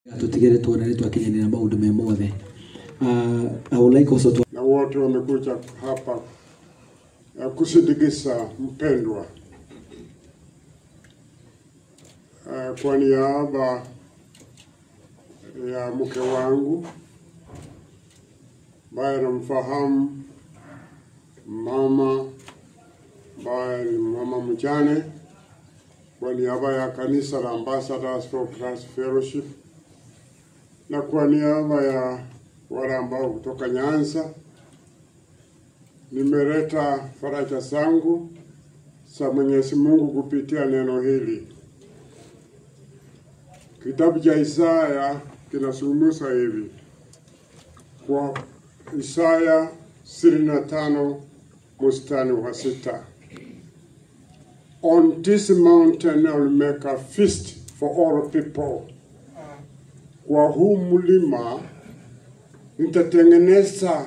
Tutigere tuone nĩ twakinyanĩra maũndũ me mothe. I would like also to na wote wamekuja hapa kusindikiza mpendwa. Kwa niaba ya mke wangu ambaye namfahamu, mama ambaye ni mama mjane, kwa niaba ya kanisa la Ambassadors for Christ Fellowship na kwa niaba ya wale ambao kutoka Nyanza, nimeleta faraja zangu za Mwenyezi Mungu kupitia neno hili. Kitabu cha Isaya kinazungumza hivi. Kwa Isaya 65 mstari wa 6. On this mountain I will make a feast for all people. Kwa huu mlima nitatengeneza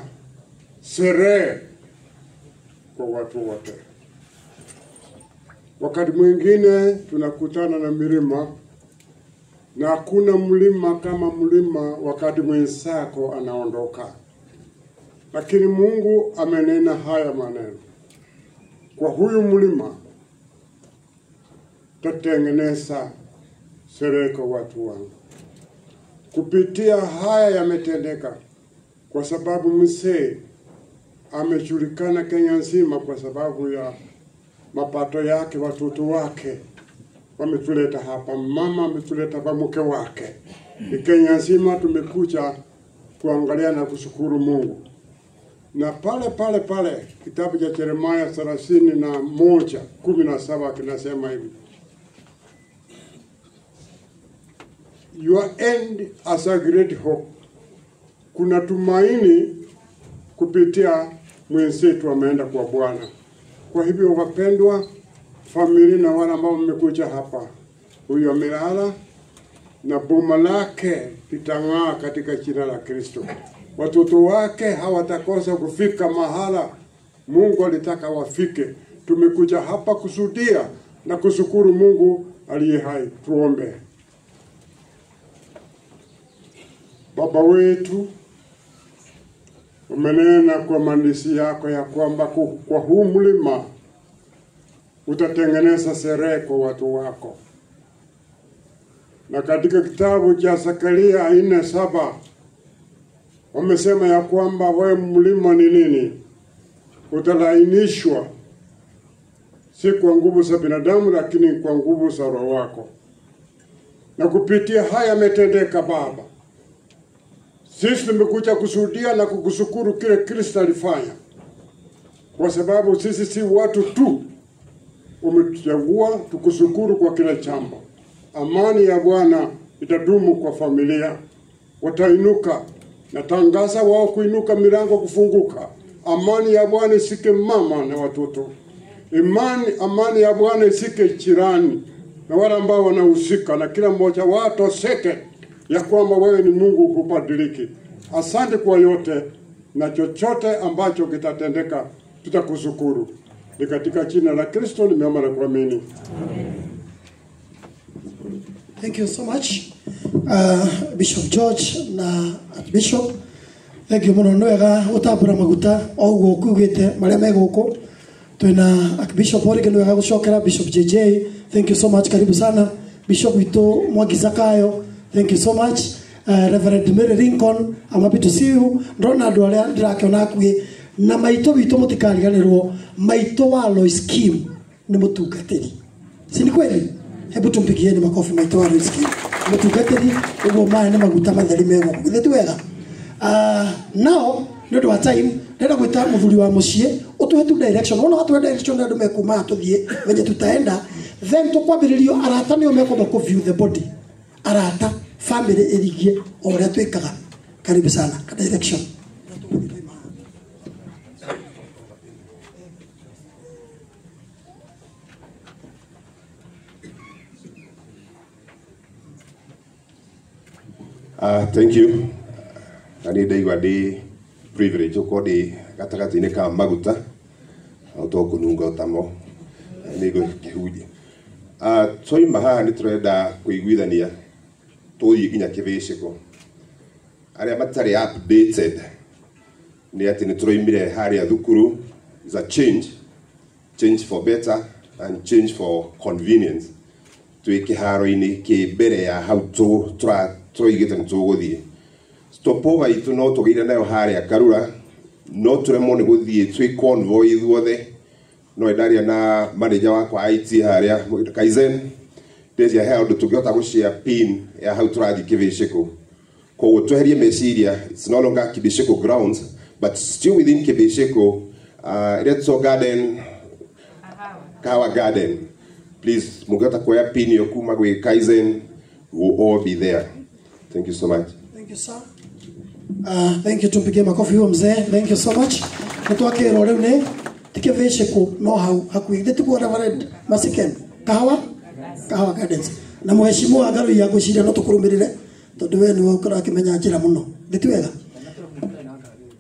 sherehe kwa watu wote. Wakati mwingine tunakutana na milima, na hakuna mlima kama mlima wakati mwenzako anaondoka. Lakini Mungu amenena haya maneno. Kwa huyu mlima tatengeneza sherehe kwa watu wangu. Kupitia haya yametendeka kwa sababu mzee amejulikana Kenya nzima kwa sababu ya mapato yake, watoto wake wametuleta hapa, mama ametuleta hapa, mke wake. Ni Kenya nzima tumekuja kuangalia na kushukuru Mungu. Na pale pale pale kitabu cha Yeremia 31:17 kinasema hivi: Your end as a great hope. Kuna tumaini kupitia mwenzetu ameenda kwa Bwana. Kwa hivyo wapendwa, familia na wale ambao mmekuja hapa, huyu amelala na boma lake litang'aa katika jina la Kristo. Watoto wake hawatakosa kufika mahala Mungu alitaka wafike. Tumekuja hapa kusudia na kushukuru Mungu aliye hai. Tuombe. Baba wetu, umenena kwa maandishi yako ya kwamba kwa huu mlima utatengeneza sherehe kwa watu wako. Na katika kitabu cha Zakaria 4:7 wamesema ya kwamba wewe mlima ni nini? Utalainishwa si kwa nguvu za binadamu, lakini kwa nguvu za Roho wako. Na kupitia haya yametendeka Baba. Sisi tumekuja kushuhudia na kukushukuru kile Kristo alifanya. Kwa sababu sisi si watu tu, umetuchagua tukushukuru kwa kila jambo. Amani ya Bwana itadumu kwa familia. Watainuka, natangaza wao kuinuka, milango kufunguka. Amani ya Bwana isike mama na watoto. Amani ya Bwana isike jirani na wale ambao wanahusika, na kila mmoja watoseke ya kwamba wewe ni Mungu hubadiliki. Asante kwa yote, na chochote ambacho kitatendeka tutakushukuru. Ni katika jina la Kristo nimeomba na kuamini. Thank you so much, Bishop George na Archbishop. Thank you muno nwega utambura maguta o uguo kuugite maria me guku. Twina Archbishop Origi, nwega gucokera Bishop JJ. Thank you so much, karibu sana. Bishop witu Mwangi Zakayo, thank you so much. Reverend Mary Lincoln, I'm happy to see you. Ndona andu aria ndirakiona hakuhi na maitũ witũ mũtikariganĩrwo, maitũ wa Lois Kim nĩ mũtungatĩri, si ni kweli? Hebu tumpigieni makofi maitũ wa Lois Kim, mũtungatĩri. Ũguo maya nĩ maguta matheri me gũkũ, githĩ ti wega? Now nĩ ũndũ wa time ndĩrenda gwĩta mũthuri wa mũciĩ ũtũhe tu direction. Wona watũhe direction andũ mekuma tũthiĩ venye tutaenda, then tũkwambĩrĩrio arata nĩo mekwamba kũ view the body, arata family ĩrigie o ũrĩa twĩkaga. Karibu sana ka direction. Thank you. Na nĩ ndaigua ndĩ privilege gũkorwo ndĩ gatagatĩ-inĩ ka maguta, no to kũnunga ũtamo nĩ ngũkĩhunjia. Twaima haha nĩ tũrenda kũiguithania Tũthiĩ nginya Kĩbĩcĩko. Arĩa matarĩ updated nĩ atĩ nĩ tũroimire harĩa thukuru. Is a change, change for better and change for convenience. Twĩ kĩharo-inĩ kĩ mbere ya hau tũroigĩte nĩ tũgũthiĩ. Stopover itũ no tũgĩire nayo harĩa Karura, no tũremwo nĩ gũthiĩ twĩ convoy ithuothe. No ndaria na manager wakwa IT harĩa Kaizen, ndecia he ũndũ tũngĩhota gũshare pin ya hau tũrathiĩ Kĩbĩcĩkũ. Koguo tweherie meciria, it's no longer Kĩbĩcĩkũ grounds but still within Kĩbĩcĩkũ, Retso Garden, Kahawa Garden. Please, mũngĩhota kuoya pin ĩyo kuma gwĩ Kaizen, we will all be there. Thank you so much. Thank you, sir. Thank you, tumpigie makofi huyo mzee. Thank you so much. Nĩ twakĩrwo rĩu nĩ ti Kĩbĩcĩkũ no hau hakuhĩ. Githĩ tiguo Reverend Masiken? Kahawa Gardens. Na mheshimiwa Ngaruiya ngwĩciria no tũkũrũmĩrĩre tondũ we nĩwe ũkoragwo akĩmenya njĩra mũno. Githĩ ti wega?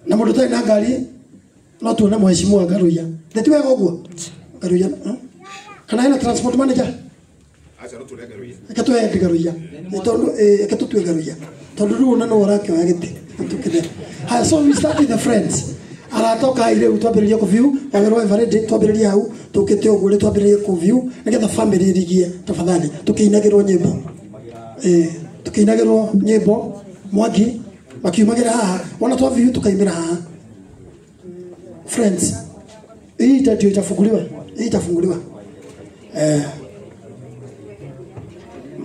Na mũndũ ũtarĩ na ngari no tuone mheshimiwa Ngaruiya. Githĩ ti wega ũguo? Ngaruiya, kana hena transport manager? Acha no tũre Ngaruiya. Reke tũhe Ngaruiya. Tondũ reke tũtue Ngaruiya. Tondũ rĩu ona no ũrakĩoya gĩtĩ. Tũkĩne. Haya, so we start with the friends. Aratoka ile twambĩrĩrie kũ view, wawĩrwo Eveready twambĩrĩrie hau, tũkĩte ũguo rĩ twambĩrĩrie kũ view nĩgetha family ĩrigie tafadhali, tũkĩinagĩrwo nyĩmbo. Tũkĩinagĩrwo nyĩmbo Mwangi makiumagĩra haha, wona twa view tukaimĩra haha. Friends, hii ndio itafunguliwa, hii itafunguliwa.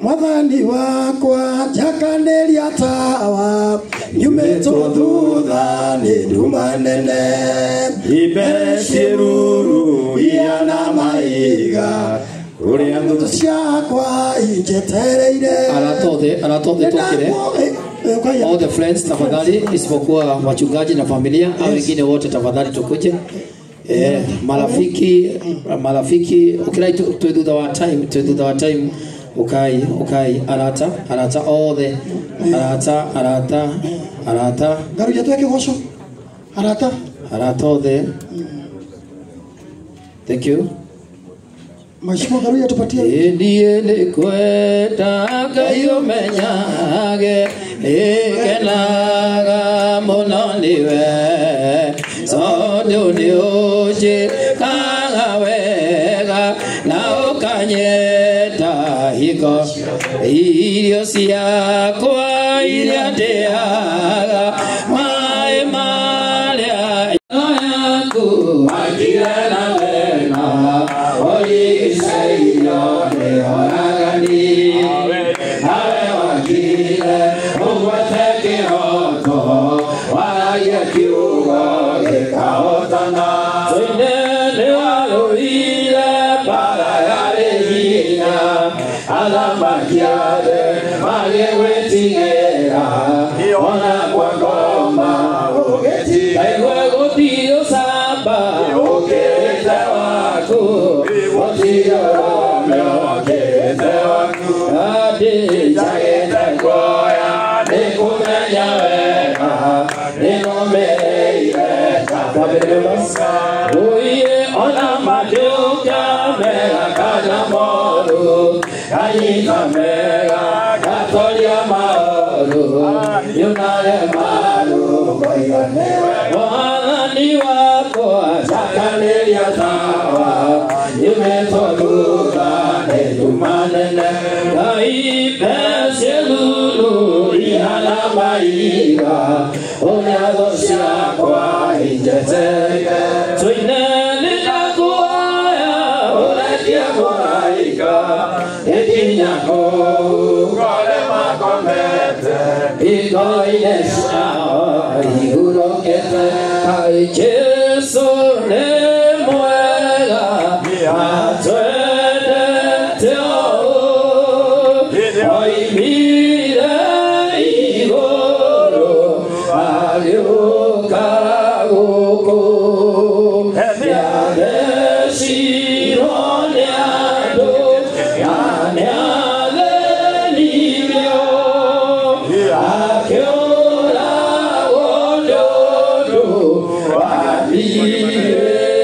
Mwathani wakwa njakanĩria tawa, nyumĩtwo thutha nĩ nduma nene. Imbere ciĩruru ihana maiga, kũrĩa thũ ciakwa injetereire. Arata othe tũkĩre. All the friends tafadhali, isipokuwa wachungaji na familia, au wengine wote tafadhali tukuje. Marafiki ukirai tu thutha wa time, tu thutha wa time ukai arata othe, arata Ngaruiya tweke goco. Arata arata othe. Thank you. Mheshimiwa Ngaruiya tupatie. Niĩ nĩ kwenda Ngai ũmenyage, nĩngenaga mũno nĩwe, tondũ nĩ ũnjĩkaga wega na ũkanyenda hingo irio ciakwa iria ndĩaga, maĩ marĩa yaku wakire na wega, ũrigicĩirio nĩ oragani. Nawe wakire ũgwete kĩroto, waragia kiugo gĩkahotana. Tũine nĩ warũire mbara yarĩ hinya, athamaki othe magĩgwĩtigĩra, ona kwa ngoma ũgĩtiga. Ndaigua gũtirĩ ũcamba ũkĩrĩte waku, gũtirĩ ũrũme ũkĩrĩte waku. Andĩ njagĩte kuoya nĩ kũmenya wega, nĩnũmĩrĩire Oye ona mangĩũka mega kana moru, kanyita mega gatoria maũru, nyunare maru ngoiga nĩwe Mwathani wakwa, njakanĩria tawa, nyumĩtwo thutha nĩ nduma nene. Ngai mbe ciĩruru ihana maiga, ũrĩa thũ ciakwa injetereire. Tũine nĩ ndakuoya ũrekie mũraika, ĩkinya kũu ngore makomete, hingo-inĩ ciao ihurũkĩte. Kaĩ Jesũ nĩ mwega, atwendete ũũ, oimire igũrũ agĩũka gũkũ. Nĩathecirwo nĩ andũ na nĩathĩnirio, akĩũragwo nĩ ũndũ wa thiirĩ.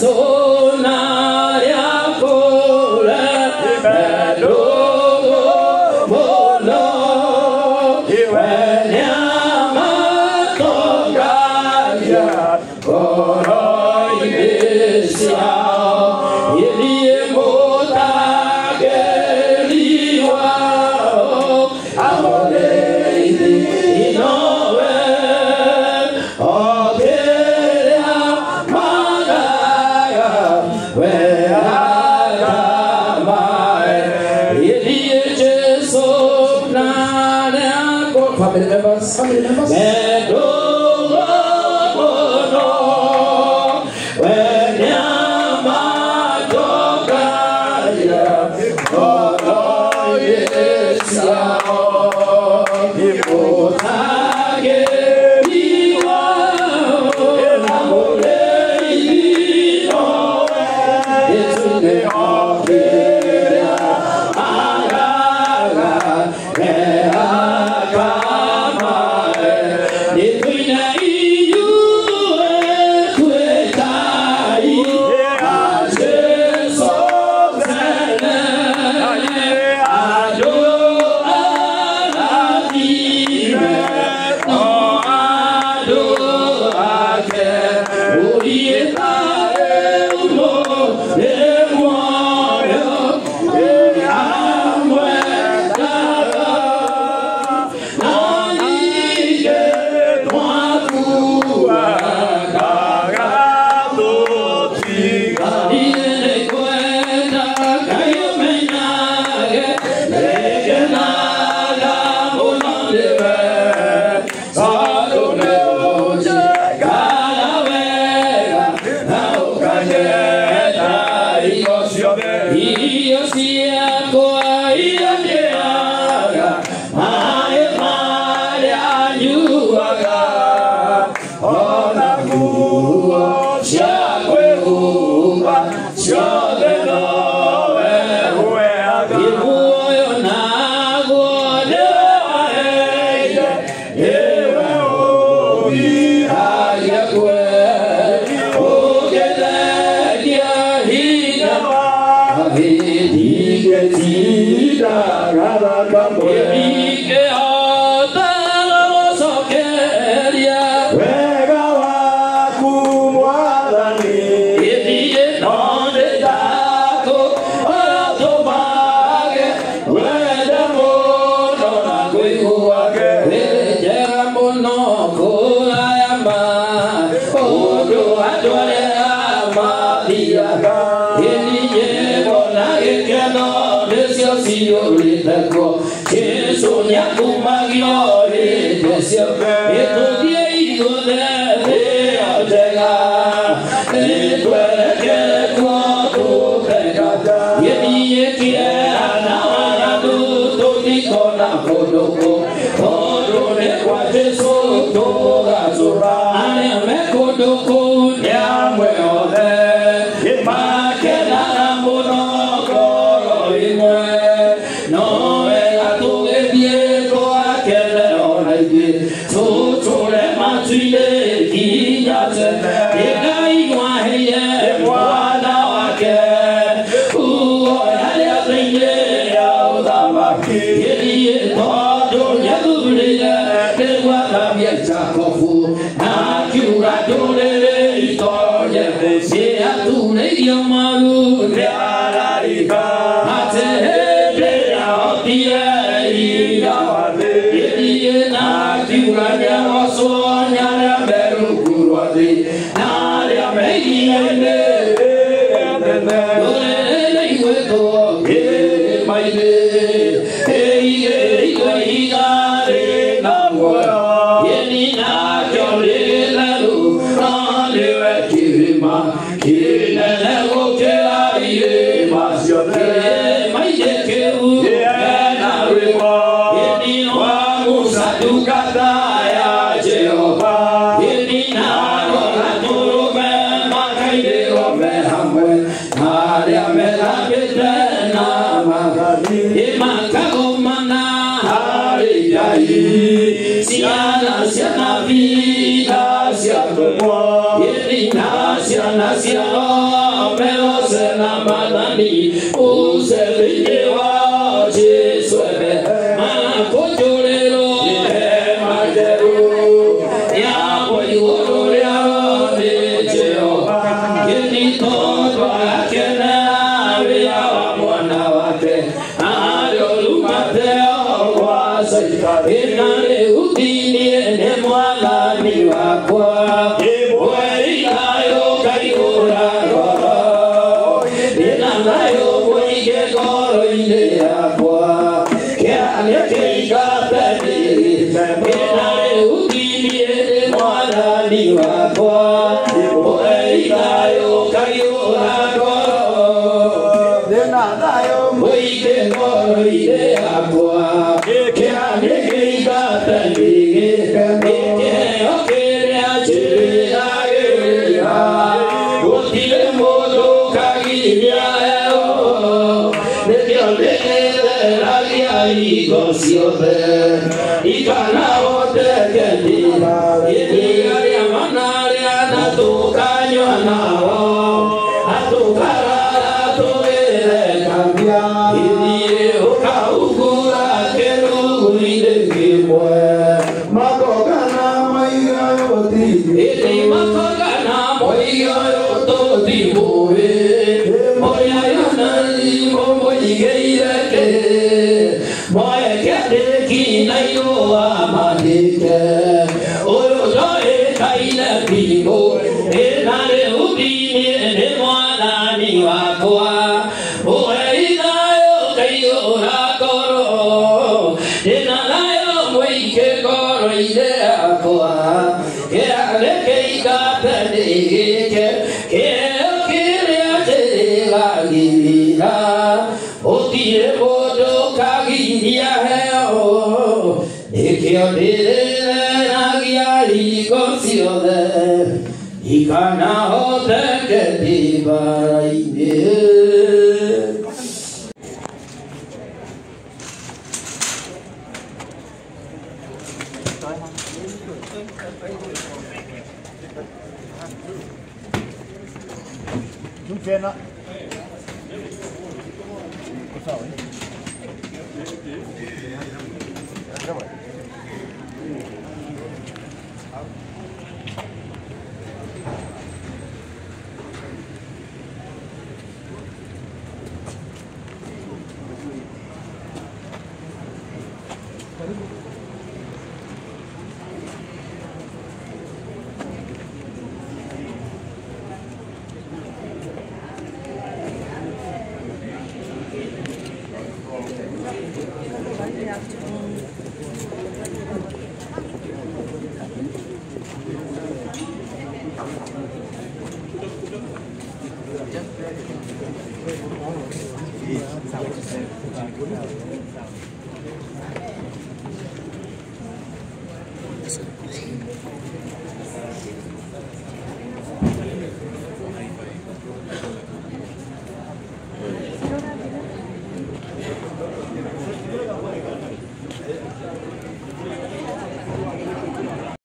Ki Meo na madani Use wa Jesu ebe Makujulero he majeru Ya boyuro ya ni Jehova Kinito akena ya mwana wake Alolumateo kwa saitani Inale utini ne mwana ni wakwa